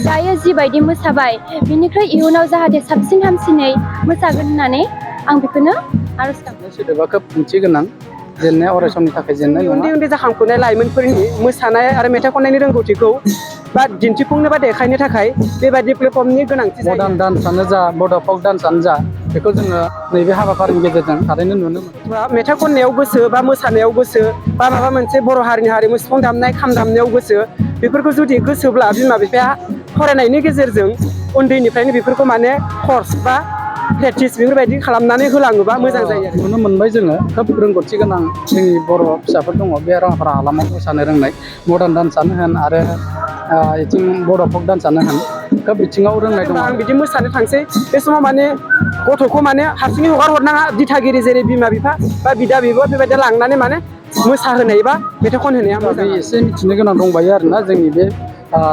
दायो जिबायदि मोसाबाय बिनिख्रुइ इयुनाव जाहाथे साबसिन हामसिनै मोसागोन होननानै आं बेखौनो आरज गाबो। सोदोबा खोब ओंथि गोनां। जेननाया अराय समनि थाखाय जेननाय नङा। उन्दै उन्दै जाखांफुनाय लाइमोनफोरनि मोसानाय आरो मेथाइ खननायनि रोंगौथिखौ बा दिन्थिफुंनो बा देखायनो थाखाय बेबायदि प्लेटफर्मनि गोनांथि जायो। मडार्न डान्सआनो जा बड' फक डान्सआनो जा बेखौ जोङो नैबे हाबाफारिनि गेजेरजों थारैनो नुनो मोनो। मेथाइ खननायाव गोसो बा मोसानायाव गोसो बा माबा मोनसे बर' हारिनि हारिमु सिफुं दामनाय खाम दामनायाव गोसो बेफोरखौ जुदि गोसोब्ला बिमा बिफाया फरायनायनि गेजेरजों उन्दैनिफ्रायनो बेफोरखौ माने कर्स बा प्रेक्टिस बेफोरबायदि खालामनानै होलाङोबा मोजां जायो आरो। नुनो मोनबाय जोङो खोब रोंगौथि गोनां जोंनि बर' फिसाफोर दङ बे राङाफारा हालामाव मोसानो रोंनाय मडार्न डान्सआनो होन आरो बिथिं बर' फक डान्सआनो होन खोब बिथिङाव रोंनाय दङ। आं बिदि मोसानो थांसै बे समाव माने गथ'खौ माने हारसिङै हगार हरनाङा दिथागिरि जेरै बिमा बिफा बा बिदा बिब' बेबायदि लांनानै माने मोसाहोनाय बा मेथाइ खन होनाया मोजां। एसे मिथिनो गोनां दंबायो आरोना जोंनि बे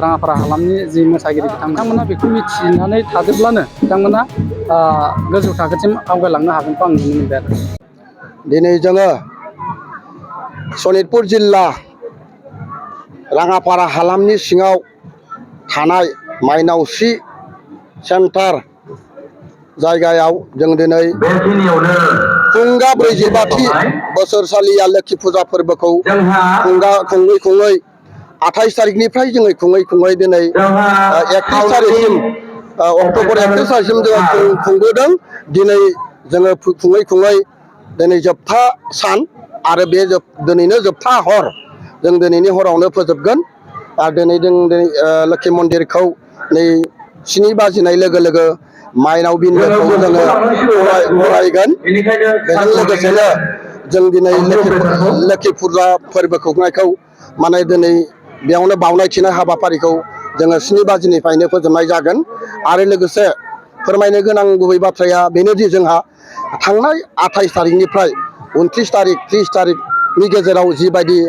राङाफारा हालामनि जि मोसागिरि बिथांमोना बेखौ मिथिनानै थाजोबब्लानो बिथांमोना गोजौ थाखोसिम आवगायलांनो हागोनखौ आं नुनो मोनबाय आरो। दिनै जोङो सनितपुर जिल्ला राङाफारा हालामनि सिङाव थानाय माइनावस्रि सेन्टार जायगायाव जों दिनै थुंगा 45थि बोसोरसालिया लोखि फुजा फोरबोखौ खुङै 28 तारिखनिफ्राय जोङो खुङै दिनै 31 तारिखसिम अक्ट'बर 31 तारिखसिम जोङो खुंबोदों। दिनै जोङो खुङै दिनै जोबथा सान आरो बे दिनैनो जोबथा हर जों दिनैनि हरावनो फोजोबगोन। आरो दिनै जों लोखि मन्दिरखौ नै 7 बाजिनाय लोगो लोगो माइनाव बिन्दोखौ जोङो बरायगोन। बेजों लोगोसेनो जों दिनै लोखि फुजा फोरबो खुंनायखौ माने दिनै बेयावनो बावनाय थिनाय हाबाफारिखौ जोङो 7 बाजिनिफ्रायनो फोजोबनाय जागोन। आरो लोगोसे फोरमायनो गोनां गुबै बाथ्राया बेनोदि जोंहा थांनाय 28 तारिखनिफ्राय 29 तारिख 30 तारिखनि गेजेराव जिबायदि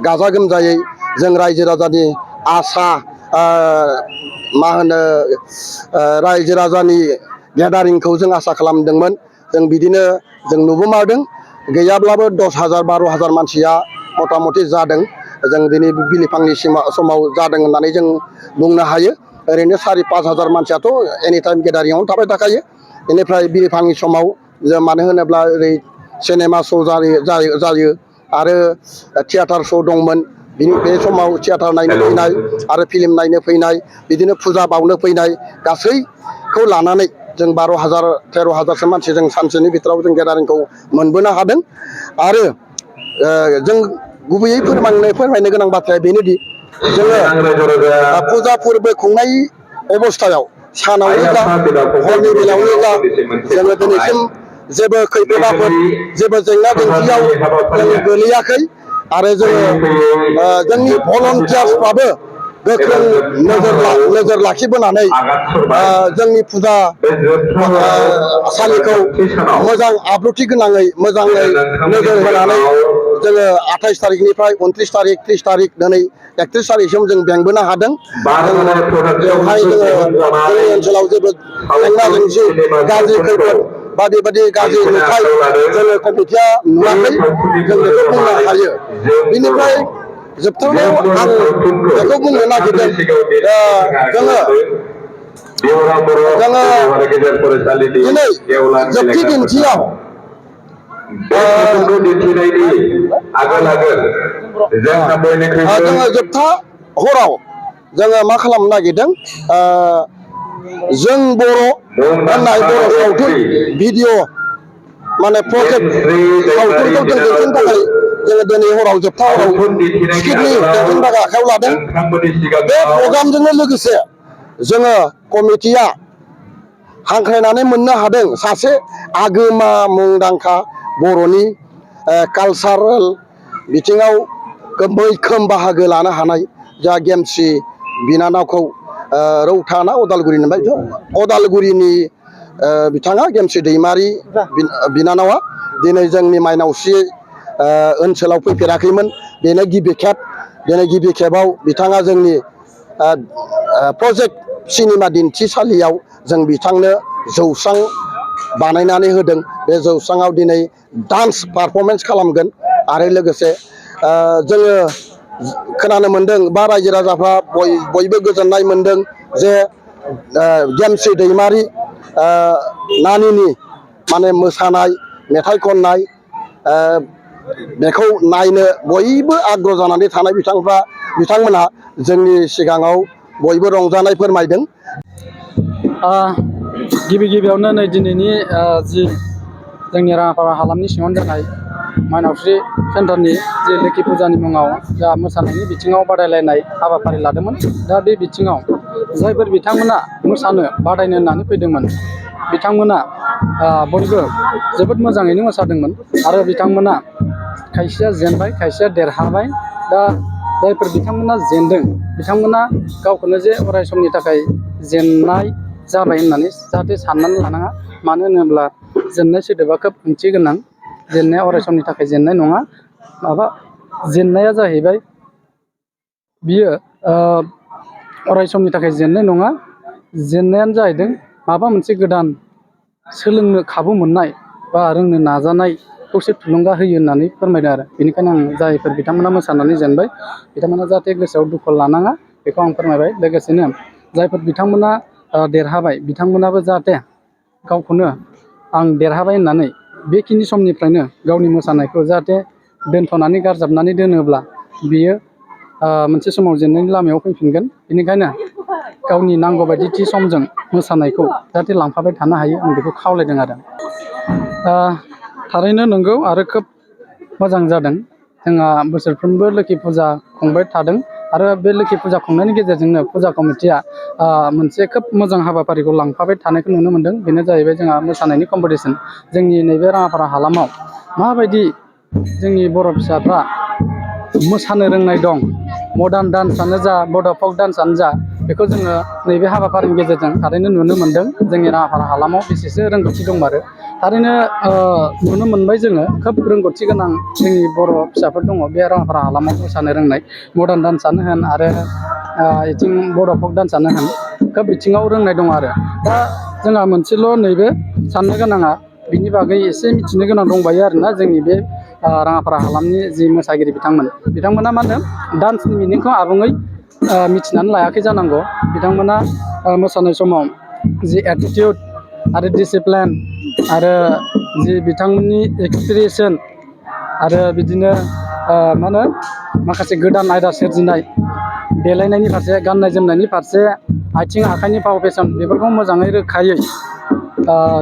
गाजा गोमजायै जों रायजो राजानि आसा मा होनो रायजो राजानि गेदारिंखौ जों आसा खालामदोंमोन। जों बिदिनो जों नुबोमारदों गैयाब्लाबो 10,000 12,000 मानसिया मथा मथि जादों। जों दिनै बिलिफांनि समाव जादों होननानै जों बुंनो हायो। ओरैनो 4,000-5,000 मानसियाथ' एनिटाइम गेदारिंआवनो थाबाय थाखायो। बेनिफ्राय बिलिफांनि समाव जों मानो होनोब्ला ओरै सिनेमा श' जायो आरो थियेटार श' दंमोन। बे समाव थियेटार नायनो फैनाय आरो फिल्म नायनो फैनाय बिदिनो फुजा बावनो फैनाय गासैखौ लानानै जों 12,000-13,000सो मानसि जों सानसेनि बिथोराव जों गेदारिंखौ मोनबोनो हादों। आरो जों गुबैयै फोरमायनो गोनां बाथ्राया बेनोदि जोङो फुजा फोरबो खुंनाय अबस्थायाव सानावनो जा हरनि बेलायावनो जा जोङो दिनैसिम जेबो खैफोद आफोद जेबो जेंना जेंसियाव जों गोलैयाखै। आरो जोङो जोंनि भलन्टियार्सफ्राबो गोख्रों नोजोर लाखिबोनानै जोंनि फुजा सालिखौ मोजां आब्रुथि गोनाङै मोजाङै नोजोर होनानै जोङो 28 तारिखनिफ्राय 29 तारिख 30 तारिख दिनै 31 तारिखसिम जों बेंबोनो हादों। बेवहाय जोङो जोंनि ओनसोलाव जेबो जेंना जेंसि गाज्रि खैफोद बायदि गाज्रि नुथाय जोङो कमिटिया नुवाखै जों बेखौ बुंनो हायो। बिनिफ्राय जोबथारनायाव आं बेखौ बुंनो नागिरदों जोङो दिनै जोबथि दिन्थियाव जोङो जोबथा हराव जोङो मा खालामनो नागिरदों जों बर' होननाय बर' सावथुन भिडिअ माने प्रजेक्ट सावथुनखौ जों दिन्थिनो थाखाय जोङो दिनै हराव जोबथा हराव स्क्रिप्टनि दिन्थिनो थाखाय आखायाव लादों। बे प्रग्रामजोंनो लोगोसे जोङो कमिटिया हांख्रायनानै मोननो हादों सासे आगोमा मुंदांखा बर'नि कालसारेल बिथिङाव मैखोम बाहागो लानो हानाय जा गेमस्रि बिनानावखौ रौता ना अदालगुरिनि बिथाङा गेमस्रि दैमारि बिनानावा दिनै जोंनि माइनावस्रि ओनसोलाव फैफेराखैमोन। बेनो गिबि खेब। दिनै गिबि खेबाव बिथाङा जोंनि प्रजेक्ट सिनेमा दिन्थिसालियाव जों बिथांनो जौस्रां बानायनानै होदों। बे जौस्राङाव दिनै डान्स पारफरमेन्स खालामगोन। आरो लोगोसे जोङो खोनानो मोन्दों बा रायजो राजाफ्रा बयबो गोजोननाय मोन्दों जे गेमस्रि दैमारि नानिनि माने मोसानाय मेथाइ खननाय बेखौ नायनो बयबो आग्रह जानानै थानाय बिथांमोनहा जोंनि सिगाङाव बयबो रंजानाय फोरमायदों। गिबियावनो नै दिनैनि जि जोंनि राङापारा हालामनि सिङावनो जानाय माइनावस्रि सेन्टारनि जि लोखि फुजानि मुङाव जा मोसानायनि बिथिङाव बादायलायनाय हाबाफारि लादोंमोन। दा बे बिथिङाव जायफोर बिथांमोना मोसानो बादायनो होननानै फैदोंमोन बिथांमोना बयबो जोबोद मोजाङैनो मोसादोंमोन आरो बिथांमोना खायसेया जेनबाय खायसेया देरहाबाय। दा जायफोर बिथांमोना जेनदों बिथांमोना गावखौनो जे अराय समनि थाखाय जेननाय जाबाय होननानै जाहाथे साननानै लानाङा। मानो होनोब्ला जेननाय सोदोबा खोब ओंथि गोनां। जेननाया अराय समनि थाखाय जेननाय नङा। जेननाया जाहैबाय बियो अराय समनि थाखाय जेननाय नङा। जेननायानो जाहैदों माबा मोनसे गोदान सोलोंनो खाबु मोननाय बा रोंनो नाजानायखौसो थुलुंगा होयो होननानै फोरमायदों आरो बेनिखायनो आं जायफोर बिथांमोना मोसानानै जेनबाय बिथांमोना जाहाथे गोसोआव दुखु लानाङा बेखौ आं फोरमायबाय। लोगोसेनो जायफोर बिथांमोना देरहाबाय बिथांमोनाबो जाहाथे गावखौनो आं देरहाबाय होननानै बेखिनि समनिफ्रायनो गावनि मोसानायखौ जाहाथे दोनथ'नानै गारजाबनानै दोनोब्ला बियो मोनसे समाव जेननायनि लामायाव फैफिनगोन। बेनिखायनो गावनि नांगौ बायदि थि समजों मोसानायखौ जाहाथे लांफाबाय थानो हायो आं बेखौ खावलायदों आरो थारैनो नंगौ आरो खोब मोजां जादों। जोंहा बोसोरफ्रोमबो लोखि फुजा खुंबाय थादों आरो बे लोखि फुजा खुंनायनि गेजेरजोंनो फुजा कमिटिया मोनसे खोब मोजां हाबाफारिखौ लांफाबाय थानायखौ नुनो मोन्दों। बेनो जाहैबाय जोंहा मोसानायनि कम्पिटिसन। जोंनि नैबे राङापारा हालामाव माबायदि जोंनि बर' फिसाफ्रा मोसानो रोंनाय दं, मडार्न डान्सआनो जा बड' फक डान्सआनो जा बेखौ जोङो नैबे हाबाफारिनि गेजेरजों थारैनो नुनो मोन्दों। जोंनि राङापारा हालामाव बेसेसो रोंगौथि दंमारो थारैनो नुनो मोनबाय। जोङो खोब रोंगौथि गोनां जोंनि बर' फिसाफोर दङ बे राङापारा हालामाव मोसानो रोंनाय। मडार्न डान्सआनो होन आरो बिथिं बड' फक डान्सआनो होन खोब बिथिङाव रोंनाय दं आरो दा जोंहा मोनसेल' नैबे साननो गोनाङा बिनि बागै एसे मिथिनो गोनां दंबायो आरोना। जोंनि बे राङापारा हालामनि जि मोसागिरि बिथांमोना मा होनदों डान्सनि मिनिंखौ आबुङै मिथिनानै लायाखै जानांगौ। बिथांमोना मोसानाय समाव जि एटिटिउड आरो डिसिप्लिन आरो जि बिथांमोननि एक्सप्रेसन आरो बिदिनो मा होनो माखासे गोदान आयदा सोरजिनाय देलायनायनि फारसे गाननाय जोमनायनि फारसे आथिं आखाइनि फाव फेसन बेफोरखौ मोजाङै रोखायै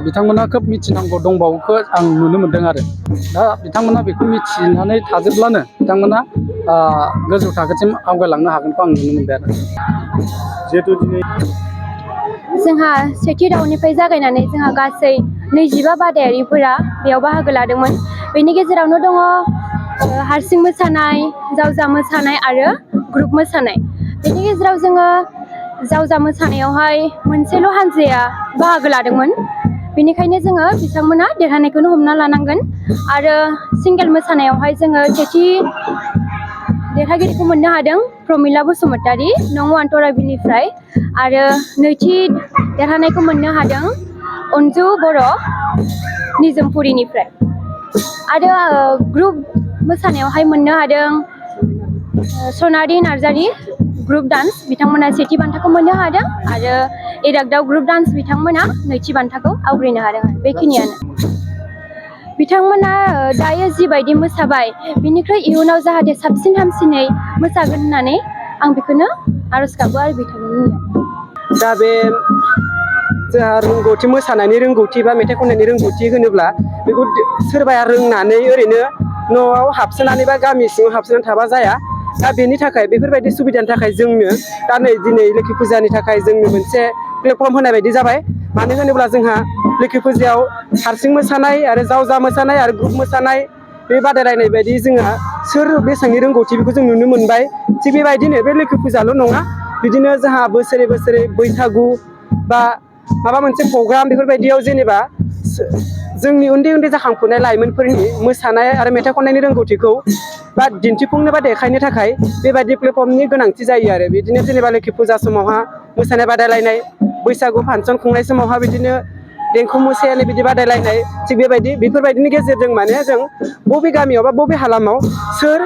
बिथांमोना खोब मिथिनांगौ दंबावोखौ आं नुनो मोन्दों आरो दा बिथांमोना बेखौ मिथिनानै थाजोबब्लानो बिथांमोना गोजौ थाखोसिम आवगायलांनो हागोनखौ आं नुनो मोनबाय आरो जिहेथु दिनै जोंहा सेथि राउन्डनिफ्राय जागायनानै जोंहा गासै 25 बादायारिफोरा बेयाव बाहागो लादोंमोन। बेनि गेजेरावनो दङ हारसिं मोसानाय, जावजा मोसानाय आरो ग्रुप मोसानाय। बेनि गेजेराव जोङो जावजा मोसानायावहाय मोनसेल' हान्जाया बाहागो लादोंमोन। बेनिखायनो जोङो बिथांमोना देरहानायखौनो हमना लानांगोन आरो सिंगेल मोसानायावहाय जोङो सेथि देरहागिरिखौ मोननो हादों प्रमिला बसुमतारी नं वानथराबिनिफ्राय आरो नैथि देरहानायखौ मोननो हादों अनजु बर' निजोमपुरिनिफ्राय आरो ग्रुप मोसानायावहाय मोननो हादों सनारि नार्जारि ग्रुप डान्स बिथांमोना सेथि बान्थाखौ मोननो हादों आरो इरागदाव ग्रुप डान्स बिथांमोना नैथि बान्थाखौ आवग्रिनो हादों। बेखिनियानो बिथांमोना दायो जिबायदि मोसाबाय बिनिख्रुइ इयुनाव जाहाथे साबसिन हामसिनै मोसागोन होननानै आं बेखौनो आरज गाबो आरो बिथांमोननियाव। दा बे जोंहा रोंगौथि मोसानायनि रोंगौथि बा मेथाइ खननायनि रोंगौथि होनोब्ला बेखौ सोरबाया रोंनानै ओरैनो न'आव हाबसोनानै बा गामि सिङाव हाबसोनानै थाबा जाया। दा बेनि थाखाय बेफोरबायदि सुबिदानि थाखाय जोंनो दा नै दिनै लोखि फुजानि थाखाय जोंनो मोनसे प्लेटफर्म होनाय बायदि जाबाय। मानो होनोब्ला जोंहा लोखि फुजायाव हारसिं मोसानाय आरो जावजा मोसानाय आरो ग्रुप मोसानाय बे बादायलायनाय बायदि जोंहा सोर बेसेबांनि रोंगौथि बेखौ जों नुनो मोनबाय। थिग बेबायदिनो बे लोखि फुजाल' नङा बिदिनो जोंहा बोसोरै बोसोरै बैसागु बा माबा मोनसे प्रग्राम बेफोरबायदियाव जेनेबा जोंनि उन्दै उन्दै जाखांफुनाय लाइमोनफोरनि मोसानाय आरो मेथाइ खननायनि रोंगौथिखौ बा दिन्थिफुंनो बा देखायनो थाखाय बेबायदि प्लेटफर्मनि गोनांथि जायो आरो बिदिनो जेनेबा लोखि फुजा समावहा मोसानाय बादायलायनाय, बैसागु फांसन खुंनाय समावहा बिदिनो देंखो मोसानाय बिदि बादायलायनाय थिग बेफोरबायदिनि गेजेरजों माने जों बबे गामियाव बा बबे हालामाव सोर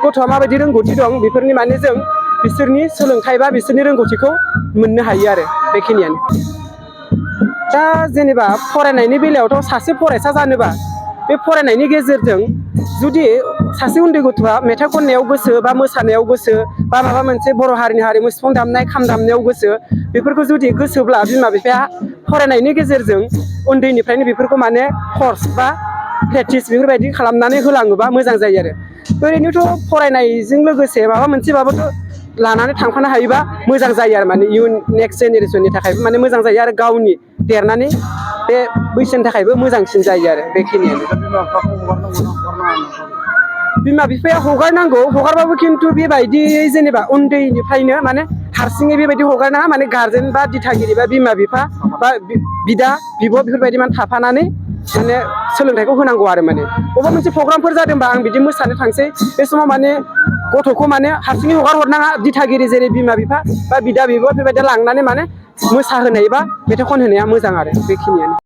गथ'आ माबायदि रोंगौथि दं बेफोरनि माने जों बिसोरनि सोलोंथाइ बा बिसोरनि रोंगौथिखौ मोननो हायो आरो बेखिनियानो। दा जेनेबा फरायनायनि बेलायावथ' सासे फरायसा जानोबा बे फरायनायनि गेजेरजों जुदि सासे उन्दै गथ'आ मेथाइ खननायाव गोसो बा मोसानायाव गोसो बा माबा मोनसे बर' हारिनि हारिमु सिफुं दामनाय खाम दामनायाव गोसो बेफोरखौ जुदि गोसोब्ला बिमा बिफाया फरायनायनि गेजेरजों उन्दैनिफ्रायनो बेफोरखौ माने कर्स बा प्रेक्टिस बेफोरबायदि खालामनानै होलाङोबा मोजां जायो आरो। ओरैनोथ' फरायनायजों लोगोसे माबा मोनसेबाबोथ' लानानै थांफानो हायोबा मोजां जायो आरो माने इयुन नेक्स्ट जेनेरेसननि थाखायबो माने मोजां जायो आरो गावनि देरनानै बे बैसोनि थाखायबो मोजांसिन जायो आरो बेखिनियानो। बिमा बिफाया हगारनांगौ हगारबाबो खिन्थु बेबायदियै जेनेबा उन्दैनिफ्रायनो माने हारसिङै बेबायदि हगारनाङा माने गारजेन बा दिथागिरि बा बिमा बिफा बा बिदा बिब' बेफोरबायदि माने थाफानानै माने सोलोंथाइखौ होनांगौ आरो माने बबेबा मोनसे प्रग्रामफोर जादोंबा आं बिदि मोसानो थांसै बे समाव माने गथ'खौ माने हारसिङै हगार हरनाङा दिथागिरि जेरै बिमा बिफा बा बिदा बिब' बेफोरबायदि लांनानै माने मोसाहोनाय बा मेथाइ खनहोनाया मोजां आरो बेखिनियानो।